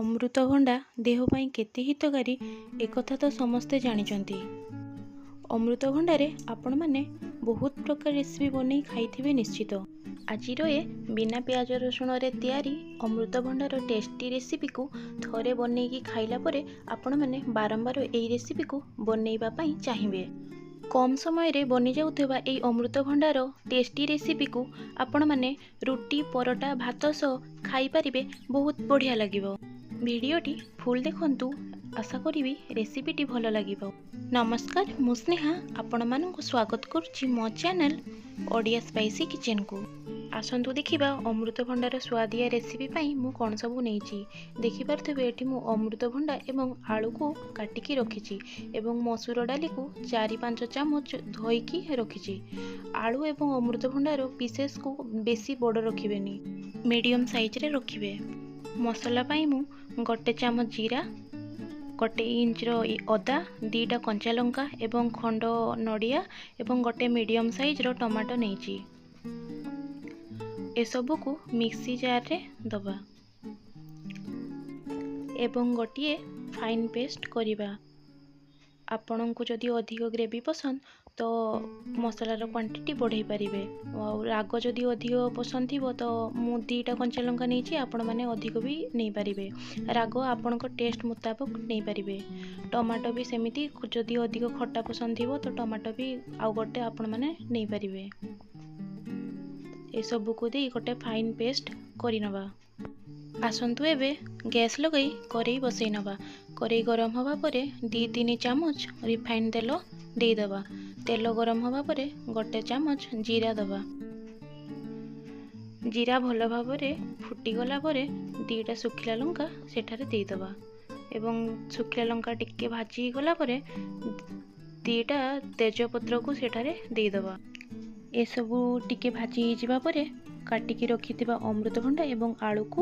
ଅମୃତଭଣ୍ଡା ଦେହ ପାଇଁ କେତେ ହିତକାରୀ ଏକଥା ତ ସମସ୍ତେ ଜାଣିଛନ୍ତି। ଅମୃତଭଣ୍ଡାରେ ଆପଣମାନେ ବହୁତ ପ୍ରକାର ରେସିପି ବନେଇ ଖାଇଥିବେ ନିଶ୍ଚିତ। ଆଜିର ଏ ବିନା ପିଆଜ ରସୁଣରେ ତିଆରି ଅମୃତଭଣ୍ଡାର ଟେଷ୍ଟି ରେସିପିକୁ ଥରେ ବନେଇକି ଖାଇଲା ପରେ ଆପଣମାନେ ବାରମ୍ବାର ଏହି ରେସିପିକୁ ବନେଇବା ପାଇଁ ଚାହିଁବେ। କମ୍ ସମୟରେ ବନିଯାଉଥିବା ଏହି ଅମୃତଭଣ୍ଡାର ଟେଷ୍ଟି ରେସିପିକୁ ଆପଣମାନେ ରୁଟି, ପରଟା, ଭାତ ସହ ଖାଇପାରିବେ, ବହୁତ ବଢ଼ିଆ ଲାଗିବ। ଭିଡ଼ିଓଟି ଫୁଲ୍ ଦେଖନ୍ତୁ, ଆଶା କରିବି ରେସିପିଟି ଭଲ ଲାଗିବ। ନମସ୍କାର, ମୁଁ ସ୍ନେହା ଆପଣମାନଙ୍କୁ ସ୍ୱାଗତ କରୁଛି ମୋ ଚ୍ୟାନେଲ୍ ଓଡ଼ିଆ ସ୍ପାଇସି କିଚେନ୍କୁ। ଆସନ୍ତୁ ଦେଖିବା ଅମୃତଭଣ୍ଡାର ସୁଆଦିଆ ରେସିପି ପାଇଁ ମୁଁ କ'ଣ ସବୁ ନେଇଛି। ଦେଖିପାରୁଥିବେ ଏଠି ମୁଁ ଅମୃତଭଣ୍ଡା ଏବଂ ଆଳୁକୁ କାଟିକି ରଖିଛି ଏବଂ ମସୁର ଡାଲିକୁ 4-5 ଚାମଚ ଧୋଇକି ରଖିଛି। ଆଳୁ ଏବଂ ଅମୃତଭଣ୍ଡାର ପିସେସ୍କୁ ବେଶୀ ବଡ଼ ରଖିବେନି, ମିଡ଼ିୟମ୍ ସାଇଜ୍ରେ ରଖିବେ। ମସଲା ପାଇଁ ମୁଁ 1 ଚାମଚ ଜିରା, 1 ଇଞ୍ଚର ଅଦା, 2ଟା କଞ୍ଚା ଲଙ୍କା ଏବଂ ଖଣ୍ଡ ନଡ଼ିଆ ଏବଂ ଗୋଟେ ମିଡ଼ିୟମ୍ ସାଇଜ୍ର ଟମାଟୋ ନେଇଛି। ଏସବୁକୁ ମିକ୍ସି ଜାର୍ରେ ଦେବା ଏବଂ ଗୋଟିଏ ଫାଇନ୍ ପେଷ୍ଟ କରିବା। ଆପଣଙ୍କୁ ଯଦି ଅଧିକ ଗ୍ରେଭି ପସନ୍ଦ ତ ମସଲାର କ୍ୱାଣ୍ଟିଟି ବଢ଼େଇ ପାରିବେ, ଆଉ ରାଗ ଯଦି ଅଧିକ ପସନ୍ଦ ଥିବ ତ ମୁଁ 2ଟା କଞ୍ଚା ଲଙ୍କା ନେଇଛି, ଆପଣମାନେ ଅଧିକ ବି ନେଇପାରିବେ। ରାଗ ଆପଣଙ୍କ ଟେଷ୍ଟ ମୁତାବକ ନେଇପାରିବେ। ଟମାଟୋ ବି ସେମିତି, ଯଦି ଅଧିକ ଖଟା ପସନ୍ଦ ଥିବ ତ ଟମାଟୋ ବି ଆଉ ଗୋଟେ ଆପଣମାନେ ନେଇପାରିବେ। ଏସବୁକୁ ଦେଇ ଗୋଟେ ଫାଇନ୍ ପେଷ୍ଟ କରିନେବା। ଆସନ୍ତୁ ଏବେ ଗ୍ୟାସ୍ ଲଗାଇ କରେଇ ବସେଇ ନେବା। କରେଇ ଗରମ ହେବା ପରେ 2-3 ଚାମଚ ରିଫାଇନ୍ ତେଲ ଦେଇଦେବା। ତେଲ ଗରମ ହେବା ପରେ 1 ଚାମଚ ଜିରା ଦେବା। ଜିରା ଭଲ ଭାବରେ ଫୁଟିଗଲା ପରେ 2ଟା ଶୁଖିଲା ଲଙ୍କା ସେଠାରେ ଦେଇଦେବା ଏବଂ ଶୁଖିଲା ଲଙ୍କା ଟିକେ ଭାଜି ହେଇଗଲା ପରେ 2ଟା ତେଜପତ୍ରକୁ ସେଠାରେ ଦେଇଦେବା। ଏସବୁ ଟିକେ ଭାଜି ହେଇଯିବା ପରେ କାଟିକି ରଖିଥିବା ଅମୃତଭଣ୍ଡା ଏବଂ ଆଳୁକୁ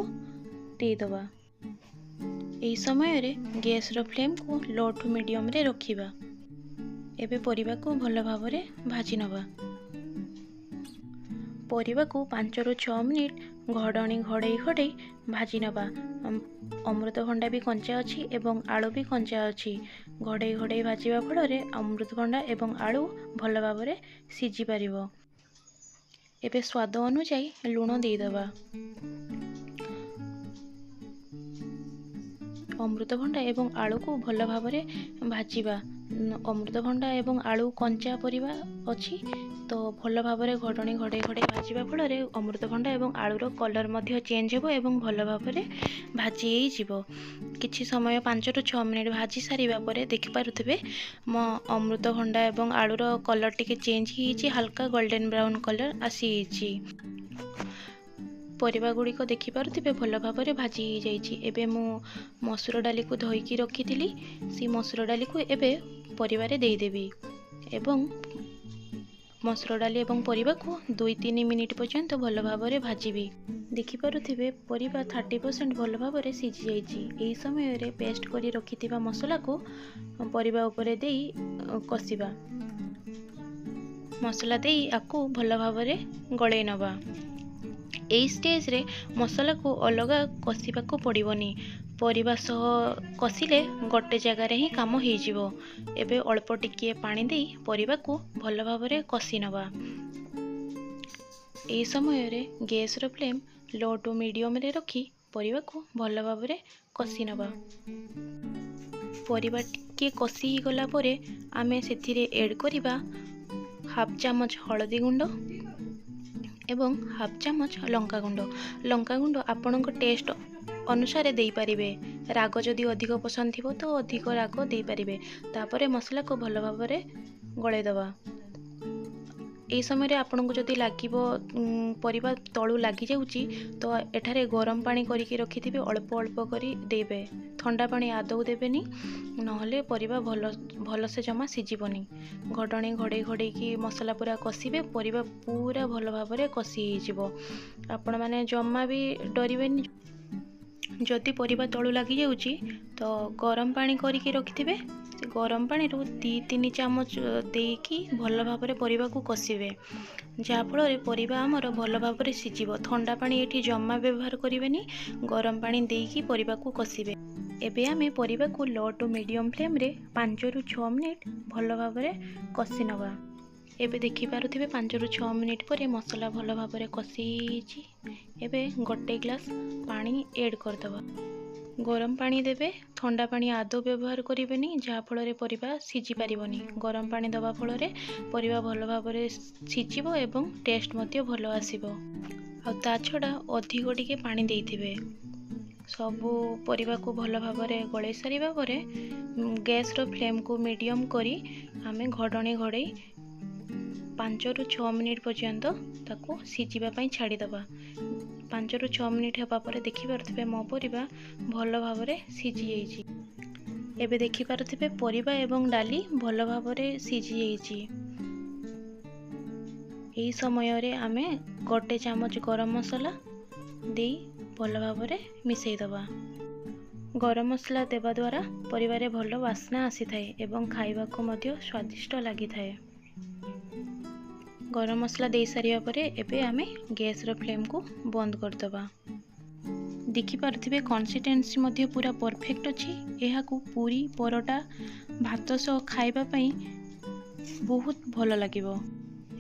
ଦେଇଦେବା। ଏହି ସମୟରେ ଗ୍ୟାସ୍ର ଫ୍ଲେମ୍କୁ ଲୋ ଟୁ ମିଡ଼ିୟମ୍ରେ ରଖିବା। ଏବେ ପରିବାକୁ ଭଲ ଭାବରେ ଭାଜି ନେବା। ପରିବାକୁ 5ରୁ 6 ମିନିଟ୍ ଘଡ଼ଣି ଘଡ଼େଇ ଘଡ଼େଇ ଭାଜି ନେବା। ଅମୃତଭଣ୍ଡା ବି କଞ୍ଚା ଅଛି ଏବଂ ଆଳୁ ବି କଞ୍ଚା ଅଛି। ଘଡ଼େଇ ଘଡ଼େଇ ଭାଜିବା ଫଳରେ ଅମୃତଭଣ୍ଡା ଏବଂ ଆଳୁ ଭଲ ଭାବରେ ସିଝିପାରିବ। ଏବେ ସ୍ୱାଦ ଅନୁଯାୟୀ ଲୁଣ ଦେଇଦେବା। ଅମୃତଭଣ୍ଡା ଏବଂ ଆଳୁକୁ ଭଲ ଭାବରେ ଭାଜିବା। ଅମୃତଭଣ୍ଡା ଏବଂ ଆଳୁ କଞ୍ଚା ପରିବା ଅଛି ତ ଭଲ ଭାବରେ ଘଡ଼ଣି ଘଡ଼େଇ ଘଡ଼େଇ ଭାଜିବା ଫଳରେ ଅମୃତଭଣ୍ଡା ଏବଂ ଆଳୁର କଲର୍ ମଧ୍ୟ ଚେଞ୍ଜ ହେବ ଏବଂ ଭଲ ଭାବରେ ଭାଜି ହେଇଯିବ। କିଛି ସମୟ 5ରୁ 6 ମିନିଟ୍ ଭାଜି ସାରିବା ପରେ ଦେଖିପାରୁଥିବେ ମୋ ଅମୃତଭଣ୍ଡା ଏବଂ ଆଳୁର କଲର୍ ଟିକେ ଚେଞ୍ଜ ହେଇଯାଇଛି, ହାଲକା ଗୋଲ୍ଡେନ୍ ବ୍ରାଉନ୍ କଲର୍ ଆସିଯାଇଛି। ପରିବା ଗୁଡ଼ିକ ଦେଖିପାରୁଥିବେ ଭଲ ଭାବରେ ଭାଜି ହେଇଯାଇଛି। ଏବେ ମୁଁ ମସୁର ଡାଲିକୁ ଧୋଇକି ରଖିଥିଲି, ସେ ମସୁର ଡାଲିକୁ ଏବେ ପରିବାରେ ଦେଇଦେବି ଏବଂ ମସୁର ଡାଲି ଏବଂ ପରିବାକୁ 2-3 ମିନିଟ୍ ପର୍ଯ୍ୟନ୍ତ ଭଲ ଭାବରେ ଭାଜିବି। ଦେଖିପାରୁଥିବେ ପରିବା 30% ଭଲ ଭାବରେ ସିଝିଯାଇଛି। ଏହି ସମୟରେ ପେଷ୍ଟ କରି ରଖିଥିବା ମସଲାକୁ ପରିବା ଉପରେ ଦେଇ କଷିବା। ମସଲା ଦେଇ ଆକୁ ଭଲ ଭାବରେ ଗୋଳେଇ ନେବା। ଏହି ଷ୍ଟେଜ୍ରେ ମସଲାକୁ ଅଲଗା କଷିବାକୁ ପଡ଼ିବନି, ପରିବା ସହ କଷିଲେ ଗୋଟେ ଜାଗାରେ ହିଁ କାମ ହେଇଯିବ। ଏବେ ଅଳ୍ପ ଟିକିଏ ପାଣି ଦେଇ ପରିବାକୁ ଭଲ ଭାବରେ କଷି ନେବା। ଏହି ସମୟରେ ଗ୍ୟାସ୍ର ଫ୍ଲେମ୍ ଲୋ ଟୁ ମିଡ଼ିୟମ୍ରେ ରଖି ପରିବାକୁ ଭଲ ଭାବରେ କଷି ନେବା। ପରିବା ଟିକିଏ କଷି ହେଇଗଲା ପରେ ଆମେ ସେଥିରେ ଏଡ଼୍ କରିବା 1/2 ଚାମଚ ହଳଦୀ ଗୁଣ୍ଡ ଏବଂ 1/2 ଚାମଚ ଲଙ୍କାଗୁଣ୍ଡ। ଲଙ୍କାଗୁଣ୍ଡ ଆପଣଙ୍କ ଟେଷ୍ଟ ଅନୁସାରେ ଦେଇପାରିବେ। ରାଗ ଯଦି ଅଧିକ ପସନ୍ଦ ଥିବ ତ ଅଧିକ ରାଗ ଦେଇପାରିବେ। ତାପରେ ମସଲାକୁ ଭଲ ଭାବରେ ଗୋଳେଇ ଦେବା। ଏହି ସମୟରେ ଆପଣଙ୍କୁ ଯଦି ଲାଗିବ ପରିବା ତଳୁ ଲାଗିଯାଉଛି ତ ଏଠାରେ ଗରମ ପାଣି କରିକି ରଖିଥିବେ, ଅଳ୍ପ ଅଳ୍ପ କରି ଦେବେ। ଥଣ୍ଡା ପାଣି ଆଦୌ ଦେବେନି, ନହେଲେ ପରିବା ଭଲସେ ଜମା ସିଝିବନି। ଘଡ଼ଣି ଘଡ଼େଇ ଘଡ଼େଇକି ମସଲା ପୁରା କଷିବେ, ପରିବା ପୁରା ଭଲ ଭାବରେ କଷି ହେଇଯିବ। ଆପଣମାନେ ଜମା ବି ଡରିବେନି। ଯଦି ପରିବା ତଳୁ ଲାଗିଯାଉଛି ତ ଗରମ ପାଣି କରିକି ରଖିଥିବେ, ଗରମ ପାଣିରୁ 2-3 ଚାମଚ ଦେଇକି ଭଲ ଭାବରେ ପରିବାକୁ କଷିବେ, ଯାହାଫଳରେ ପରିବା ଆମର ଭଲ ଭାବରେ ସିଝିବ। ଥଣ୍ଡା ପାଣି ଏଠି ଜମା ବ୍ୟବହାର କରିବେନି, ଗରମ ପାଣି ଦେଇକି ପରିବାକୁ କଷିବେ। ଏବେ ଆମେ ପରିବାକୁ ଲୋ ଟୁ ମିଡ଼ିୟମ୍ ଫ୍ଲେମ୍ରେ 5ରୁ 6 ମିନିଟ୍ ଭଲ ଭାବରେ କଷି ନେବା। ଏବେ ଦେଖିପାରୁଥିବେ 5ରୁ 6 ମିନିଟ୍ ପରେ ମସଲା ଭଲ ଭାବରେ କଷି ହେଇଯାଇଛି। ଏବେ 1 ଗ୍ଲାସ୍ ପାଣି ଏଡ଼୍ କରିଦେବା। ଗରମ ପାଣି ଦେବେ, ଥଣ୍ଡା ପାଣି ଆଦୌ ବ୍ୟବହାର କରିବେନି, ଯାହାଫଳରେ ପରିବା ସିଝି ପାରିବନି। ଗରମ ପାଣି ଦେବା ଫଳରେ ପରିବା ଭଲ ଭାବରେ ସିଝିବ ଏବଂ ଟେଷ୍ଟ ମଧ୍ୟ ଭଲ ଆସିବ। ଆଉ ତା ଛଡ଼ା ଅଧିକ ଟିକେ ପାଣି ଦେଇଥିବେ। ସବୁ ପରିବାକୁ ଭଲ ଭାବରେ ଗୋଳେଇ ସାରିବା ପରେ ଗ୍ୟାସ୍ର ଫ୍ଲେମ୍କୁ ମିଡ଼ିୟମ୍ କରି ଆମେ ଘୋଡ଼ଣୀ ଘୋଡ଼େଇ 5ରୁ 6 ମିନିଟ୍ ପର୍ଯ୍ୟନ୍ତ ତାକୁ ସିଝିବା ପାଇଁ ଛାଡ଼ିଦେବା। 5ରୁ 6 ମିନିଟ୍ ହେବା ପରେ ଦେଖିପାରୁଥିବେ ମୋ ପରିବା ଭଲ ଭାବରେ ସିଝିଯାଇଛି। ଏବେ ଦେଖିପାରୁଥିବେ ପରିବା ଏବଂ ଡାଲି ଭଲ ଭାବରେ ସିଝିଯାଇଛି। ଏହି ସମୟରେ ଆମେ 1 ଚାମଚ ଗରମ ମସଲା ଦେଇ ଭଲ ଭାବରେ ମିଶାଇଦେବା। ଗରମ ମସଲା ଦେବା ଦ୍ୱାରା ପରିବାରେ ଭଲ ବାସ୍ନା ଆସିଥାଏ ଏବଂ ଖାଇବାକୁ ମଧ୍ୟ ସ୍ୱାଦିଷ୍ଟ ଲାଗିଥାଏ। ଗରମ ମସଲା ଦେଇସାରିବା ପରେ ଏବେ ଆମେ ଗ୍ୟାସ୍ର ଫ୍ଲେମ୍କୁ ବନ୍ଦ କରିଦେବା। ଦେଖିପାରୁଥିବେ କନସିଷ୍ଟେନ୍ସି ମଧ୍ୟ ପୁରା ପରଫେକ୍ଟ ଅଛି। ଏହାକୁ ପୁରୀ, ପରଟା, ଭାତ ସହ ଖାଇବା ପାଇଁ ବହୁତ ଭଲ ଲାଗିବ।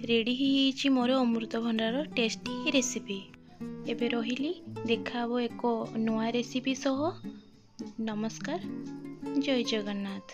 ରେଡ଼ି ହେଇଯାଇଛି ମୋର ଅମୃତଭଣ୍ଡାର ଟେଷ୍ଟି ରେସିପି। ଏବେ ରହିଲି, ଦେଖା ହେବ ଏକ ନୂଆ ରେସିପି ସହ। ନମସ୍କାର, ଜୟ ଜଗନ୍ନାଥ।